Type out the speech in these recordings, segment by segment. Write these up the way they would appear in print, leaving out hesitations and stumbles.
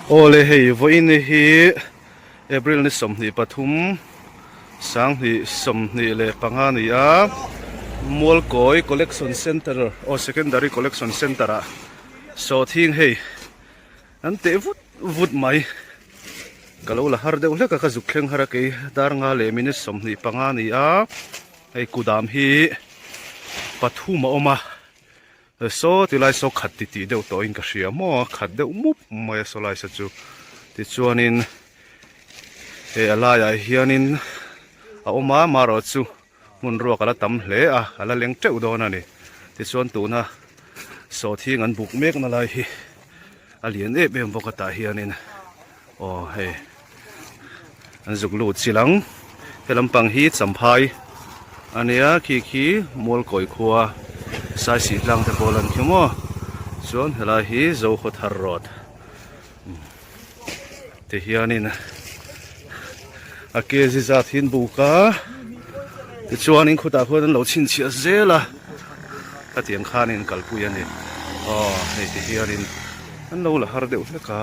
Awle hei vawiin hi April ni 23 2025 a ni a, Mualkawi Collection Centre aw Secondary Collection Centre ah sawhthing hei an teh vut vut mai. Ka lo la har deuh hlek a ka zuk thleng har a kei dar nga leh minute 25 a ni a, hei kudam hi pathum a awm a. Saw ti lai saw khat ti tih deuh tawhin ka hria maw a khat deuh mup mai a saw lai sa chu tichuanin he a laiah hianin a awm a marawh chu hmun ruak a la tam hle a a la leng teuh dawn a ni tichuan tuna sawhthing an buk mek na lai hi a lian em em bawk a tah hianin aw hei an zuk lut chil ang he lampang hi champhai a nia khi khi mualkawi khua saisih tlang te pawh lan khi maw chuan helai hi zokhawthar road ti hianin a kg zat hi an buk a tichuanin khutah khuan an lo chhinchhiah zel a khatiang khanin kalpui a ni aw hei ti hianin an lo la har deuh hlek a.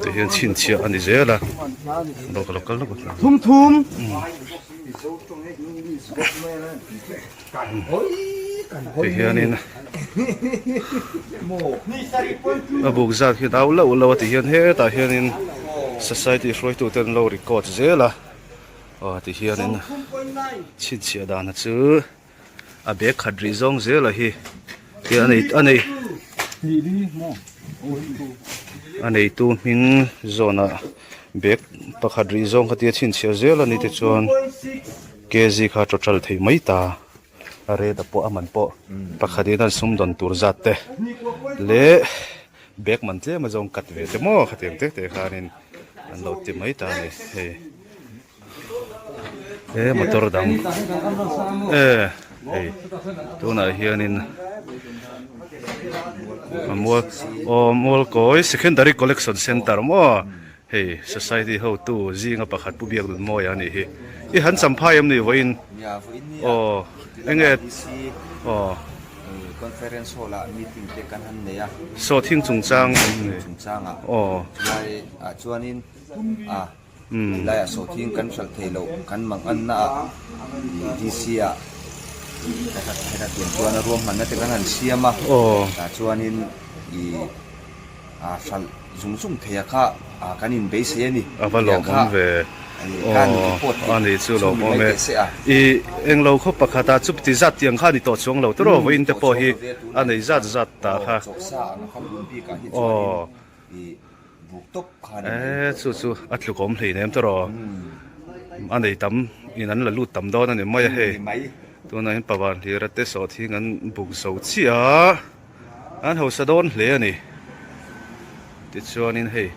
Ti hian chhinchhiah a ni zel a lo ka lo kal lawk a Thum thum. Ti hianin a buk zat hi dau loh loh a ti hian hetah hianin society hruaitu ten an lo record zel a aw ti hianin chhinchhiah dana chu. A bag khat rih zawng zel a hi hi a nei a nei a neitu hming zawnah bag pakhat rih zawng kha tia chhinchhiah zel a ni te chuan kg kha total thei mai ta a rate pawh a man pawh pakhat in an sumdawn tur zat te leh bag man tlem a zawng cut ve te maw khatiang te te khanin an lo ti mai ta a ni hei. He motor dang e hei tunah hianin a mual aw Mualkawi Secondary Collection Centre maw hei society hotu zinga pakhat Pu Biaknunmawia a nih hi i han champhai em ni vawiin aw enge aw Conference hall ah meeting te kan han nei a sawhthing chungchang chungchangah aw chulai ah chuanin a. Helaiah sawhthing kan hralh thei loh kan mang anna ah DC ah heta tiang chuan a ruahmanna te kan han siam a, tah chuanin ih hralh zung zung thei a kha kan in beisei a ni. A va lawmawm ve aw a nih chu lawmawm e ih englo khaw pakhat ah chuti zat tiang kha a ni tawh chuang lo tawrh aw vawiin te pawh hi a nei zat zat ta kha aw. Eee chu chu a tluk awm hlei nem tawh a nei tam in an la lut tam dawn a ni mai a hei tunah hian pavan hlir a te sawhthing an buk zo chiah a an hausa dawn hle a ni tichuanin hei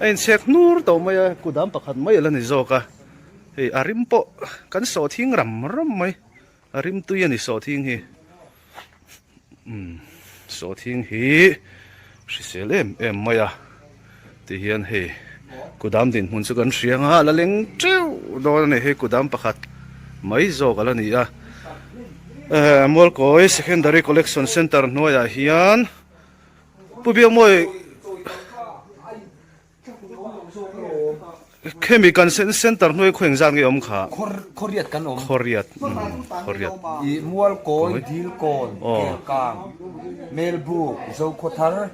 a inchhek hnur tawh mai a kudam pakhat mai a la ni zawk a hei a rim pawh kan sawhthing ram ram mai a rim tui a ni sawhthing hi. Umm sawhthing hi hrisel em em mai a ti hian hei kudam dinhmun chu kan hria ang a la leng teuh dawn a ni hei kudam pakhat mai zawk a la ni a ehh Mualkawi Secondary Collection Centre hnuaiah hian Pu Biakmawi Khemi kan center hnuai khaw engzat nge awm kha? Khawriat kan awm. Khawriat, khawriat. I Mualkawi, Dilkawn, Kelkang, Melbuk, Zokhawthar,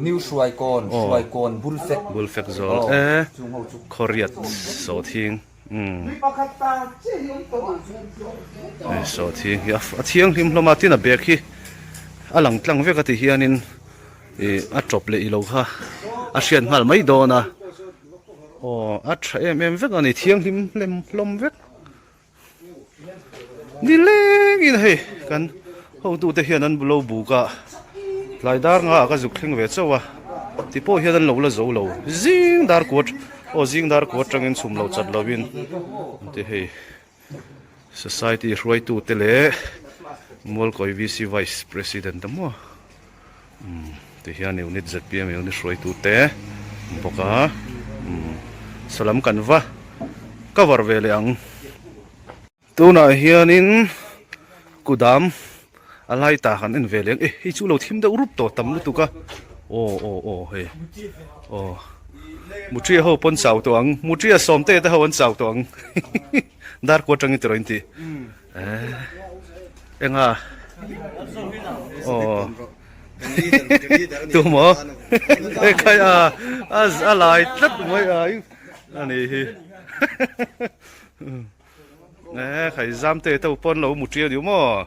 New Hruaikawn, Hruaikawn, Bulfek. Bulfek zawl e, Khawriat sawhthing. Sawhthing hi a thianghlim hlawm a, tin a bag hi a lang tlang vek a ti hianin. Ih a tawp leh ilo kha a hriat nghal mai dawn a aw a tha em em vek a ni thianghlim hlem hlawm vek nilengin hei kan hotute hian an lo buk a tlai dar nga ah ka zuk thleng ve chauh a ti pawh hian an lo la zo lo zing dar kuat aw zing dar kuat atangin chhum lo chat lovin an ti hei. Society hruaitute leh Mualkawi VC Vice President te maw umm ti hian unit zpm unit hruaitute awm bawk a umm salam kan va cover ve leh ang. Tunah hianin kudam. A lai ta kan en ve leng e hei chu lo thim deuh rup tawh tam lutuk a aw aw aw hei aw Mutria ho pawn chau tawh ang Mutria sawmte te ho an chau tawh ang dar kuat atangin tiraw in ti eh enga aw tu maw e khai a a lai tlat mai a ani hi. Eh, khai zam te to pawn lo mu ṭiau deuh maw?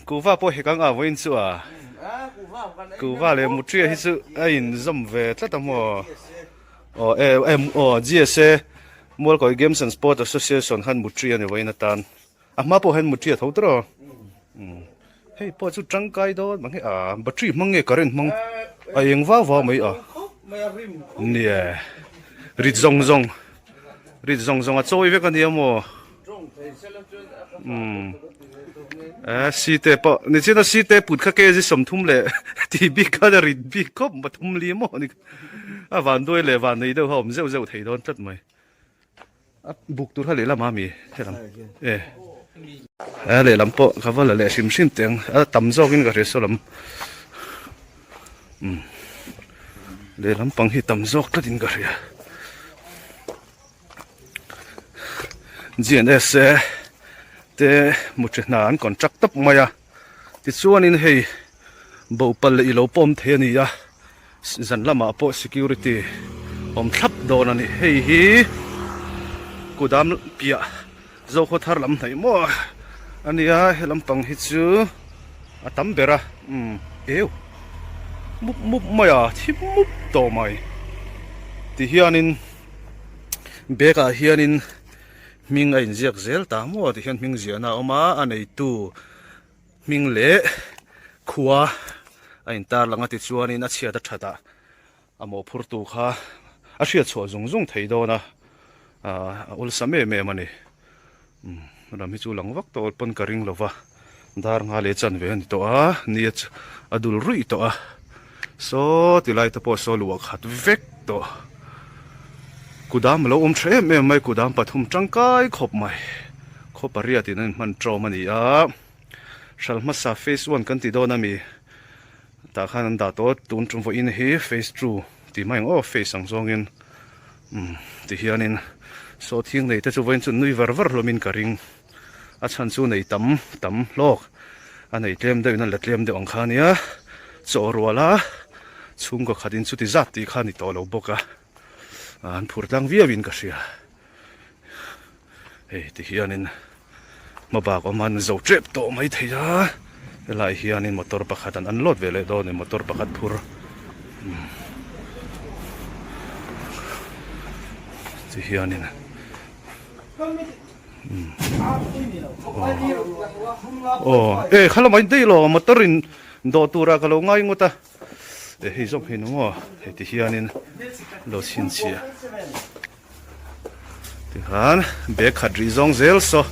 Kuhva pawh hek ang a vawiin chu a. Kuhva leh mu ṭia hi chu a inzawm ve tlat a maw? Aw e em aw GSA Mualkawi Games and Sport Association khan mu ṭia ni vawiin atan. A hma pawh hian mu ṭia tho tawh. Hei pawh chu tangkai dawn mang hi a battery hmang nge current hmang a eng vau vau mai a. Nia rit zawng zawng. Rit zawng zawng a chawi vek a nia maw? Umm eh site pawh nichina site put kha kg 30 leh tih bik khan a rit bik khawp pathum li maw ni a van duai leh van nei deuh kha a awm zeuh zeuh thei dawn tlat mai a buk tur kha lehlam a mi helam eh eh lehlam pawh ka va la leh hrim hrim teh ang a tam zawkin ka hria saw lam umm lehlam pang hi tam zawk tlatin ka hria G N S A te mutri hna an contract tawp mai a tichuanin hei bopal leh ilo pawm thei a ni a zan lamah pawh security awm thlap dawn a ni hei hi kudam piah Zokhaw thar lam hnaih maw a nia he lampang hi chu a tam ber a umm eu mup mup mai a thim mup tawh mai ti hianin bag ah hianin hming a inziak zel ta maw ti hian hming ziahna a awm a a neitu hming leh khua a intar lang a tichuanin a chhiat a that ah A mawhphurtu kha a hriat chhuah zung zung thei dawn a, a awlsam em em a ni. Umm ram hi chu lang vak tawh pawn ka ring lo va, dar nga leh chan ve a ni tawh a, ni a a dul ruih tawh a, saw ti lai te pawh saw luah khat vek tawh. Kudam a lo awm tha em em mai, kudam pathum tangkai khawp mai, khaw pariat in a inhman tawm a ni a, hral hmasa phase one kan ti dawn a mi. Tah khan an dah tawh tun tum vawiin hi phase two tih mai ang aw phase ang zawngin umm ti hianin sawhthing nei te chu vawiin chu nui var var hlawmin ka ring a chhan chu nei tam tam hlawk a nei tlem deuh in a la tlem deuh ang kha ania chaw rual a chhungkaw khat in chuti zat tih kha a ni tawh lo bawk a an phur tlang viau in ka hria. Hei ti hianin hmabak awm an zo tep tawh mai thei a helai hianin motor pakhat an unload ve leh dawn a ni motor pakhat phur ti hianin aw e khalamah in daih lo motor in dawh turah ka lo ngai ngawt a. E hei zawk hi nu maw hei ti hianin lo chhinchhiah tikhan bag khat rih zawng zel saw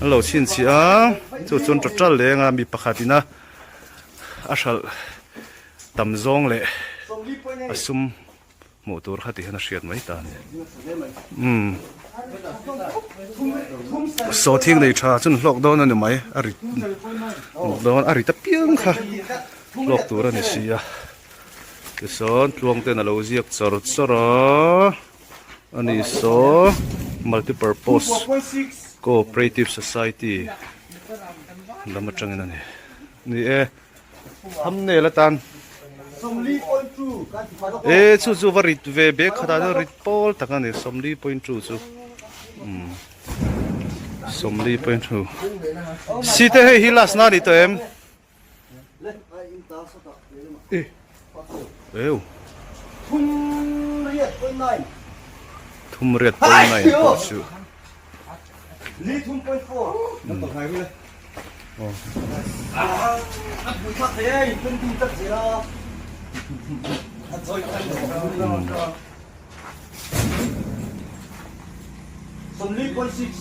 an lo chhinchhiah a chu chuan total leng a mi pakhat ina a hralh tam zawng leh a sum Hmuh tur kha ti hian a hriat mai ta a ni. Umm. Sawhthing nei tha chuan hlawk dawn a ni mai. A rit dawn a rit apiang kha hlawk tur a ni si a. Tichuan tluang ten a lo ziak char char a. A ni saw multipurpose cooperative society lam atangin a ni. Ni e. Thumbnail atan e chu chu va rit ve bag khatah chuan rit pawl tak a ni 40.2 chu umm 40.2 site hei hi last na ni tawh em e eu thum riat point nine pawh chu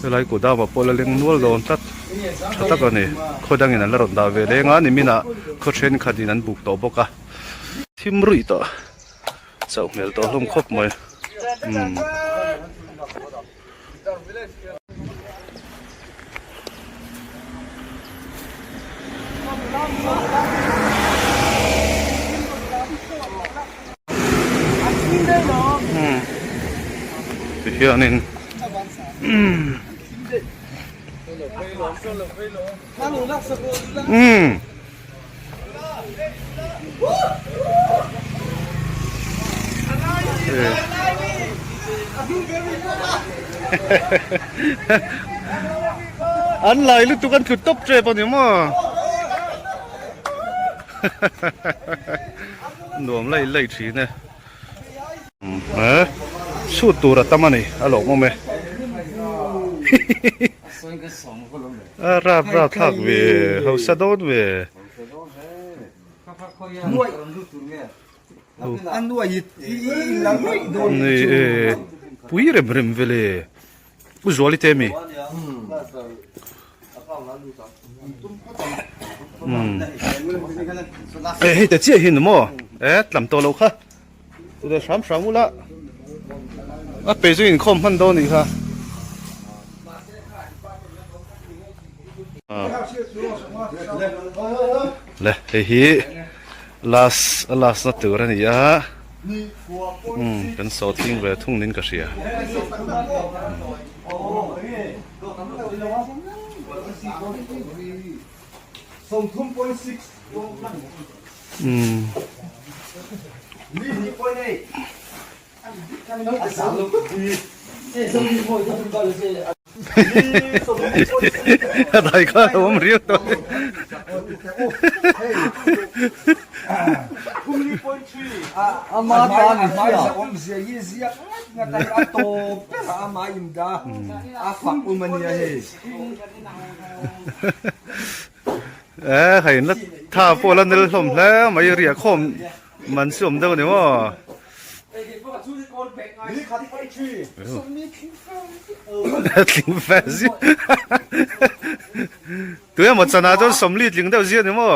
Helai kut dama pawh la leng nual dawn tlat tha tak a ni khaw dangin an la rawn dah ve leng a nimin ah khaw thenkhat in an buk tawh bawk a thim ruih tawh chauh hmel tawh hlawm khawp mai umm. Umm tihianin umm umm. An lai lutuk an tlu tawp tep a ni maw nuam lai lai thin e eh chhut tur a tam a ni a lawmawm e A rap rap thlak ve hausa dawn ve. Ni e pui rem rem ve le u zuali te mi. E hei te chiah hi ni maw e tlam tawh lo kha. Tute hram hram ula a pe chu inkhawm hman dawn nih kha. Le hei hi last a last na tur a ni a um kan saw thing ve thung nin ka hria. A dai kha a awm riau tawh Eh hei la tha pawh la nel hlawm hle mai riah khawm man chu awm deuh a ni maw. Tling fe zia tui emaw chana chuan sawmli tling deuh zia a ni maw.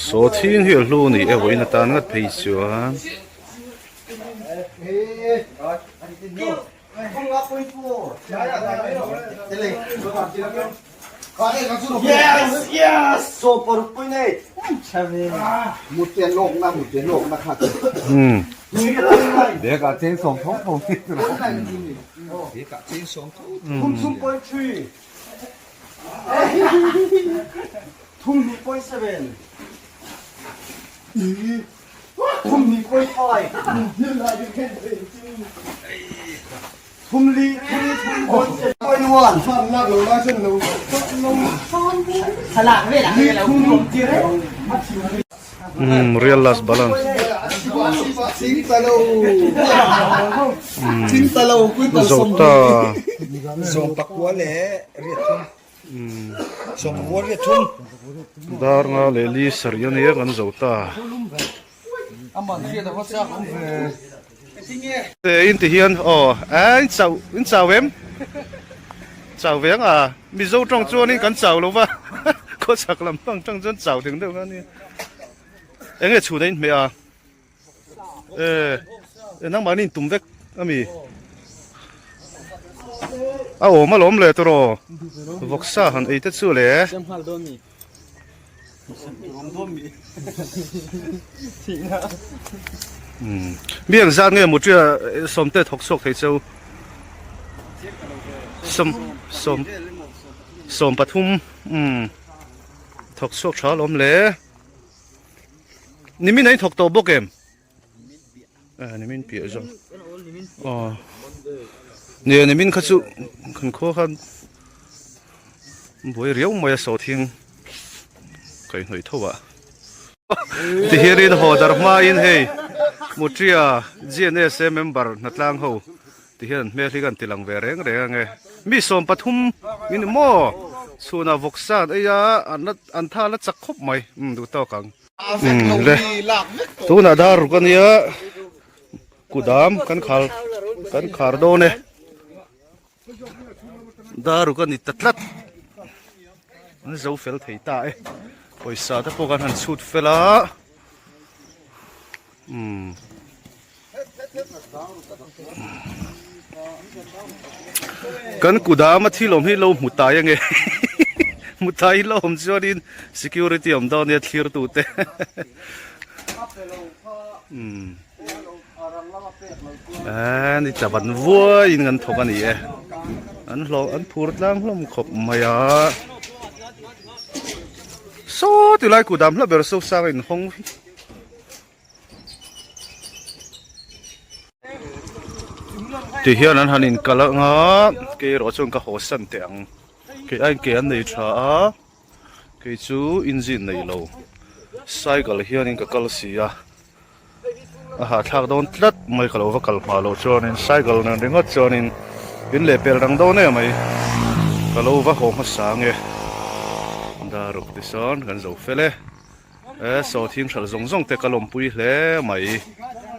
Saw thing hi a hlu a ni e vawiin atan ngat phei chuan. Umm real last balance zo ta dar nga leh li sarih a nia kan zo ta. In ti hian aw a in chau in chau em chau ve ang a mizo tawng chuanin kan chau lo va khawchhak lam pang tang chuan chau ding deuh kha ania eng nge chhun a in hmeh a e nangmahni in tum vek ami a awm alawm le tawh vawksa han ei te chu le. Mi ang zat nge mutria sawmte thawk chhuak thei cheu sawm sawm sawm pathum umm thawk chhuak tha alawm le nimin a in thawk tawh bawk em? Nimin piah zawk aw nia nimin kha chu kan khua khan buai riau mai a sawhthing kaihhnawih tho ah tihianin haw dar hmain hei Mutria GNSA member hnatlang ho tihian an hmel hi kan tilang ve reng reng ange mi 13 min maw chhunah vawksa an ei a an tha la chak khawp mai umm duh tawk ang. Le tunah dar ruk ania kudam kan khar kan khar dawn e dar ruk a ni ta tlat. An zo fel thei ta e. Pawisa te pawh kan han chhut fel a. Umm. Kan kudam a thil awm hi lo hmu tai ange. Hmu tai hi lo awm chuanin security awm dawn nia thlir tu te. Umm. Eee ni tla van vuaiin kan thawk a ni e. An hlawh an phur tlang hlawm khawp mai a. Saw tilai kudam hla ber so sang a inhawng hi. Ti hian an han inkal anga kei erawh chuan ka haw san teh ang. Kei aiin ke an nei tha a. Kei chu engine nei lo cycle hianin ka kal si a a hahthlak dawn tlat mai ka lo va kal hma loh chuanin cycle nen ringawt chuanin in leh pel rang dawn em mai ka lo va haw hmasa nge daruk tisawn kan zo fel e e sawhthing hralh zawng zawng te ka lawmpui hle mai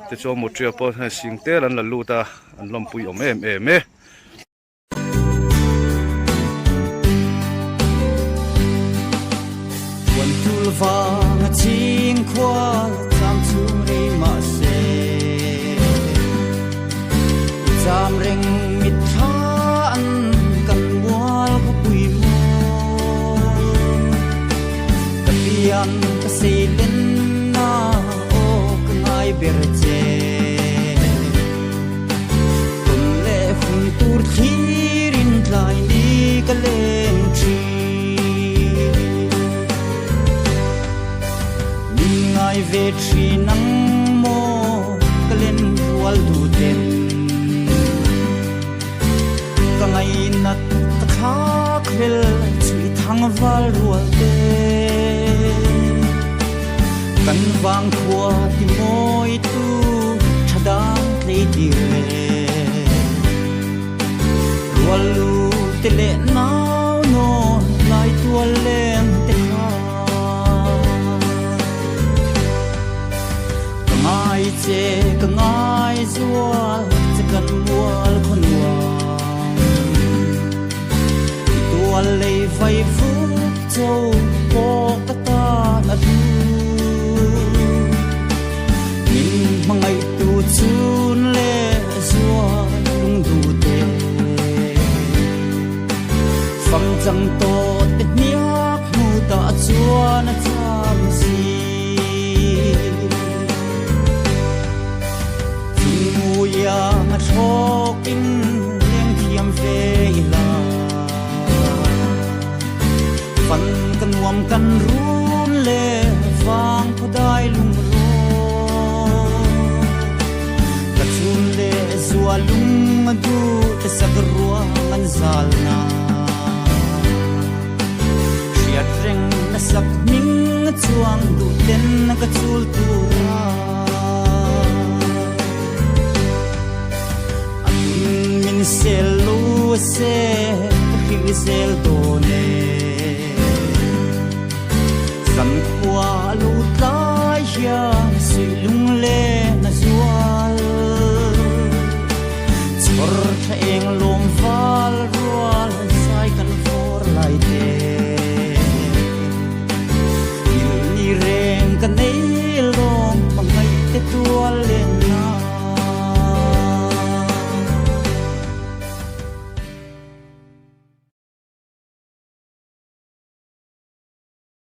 tichuan mutria pawh hei sing tel an la lut a an lawmpui awm em em e. Kum leh hun tur thlirin tlai ni ka leng thin. Min ngai ve thin ang maw ka len rual duh ten. Ka ngainat ka thlak hlel chhui thang val rual te. Kan vang khua ti mawi tu tha dang tlei tir le. Rual lu te leh nau nawn lai tual leng te kha. Ka ngai che ka ngai zual che kan mual khaw nuam. I tual lei vai vuk cho pawh ka tan a hlu. Min hmangaihtu chun leh zual lungduh te. Fam chang tawh te hniak hmu ta chuan a cham si. Chungmuia a thlawkin leng thiam ve ila. Fan ka nuam kan run le vang khuadai lungrual. Ka chun le zua lung a du te sak ruang an zal na. Hriat reng na sak hming a chuang duh ten ka chul tura. A tun min sel lo se ka hrilh zel dawn e.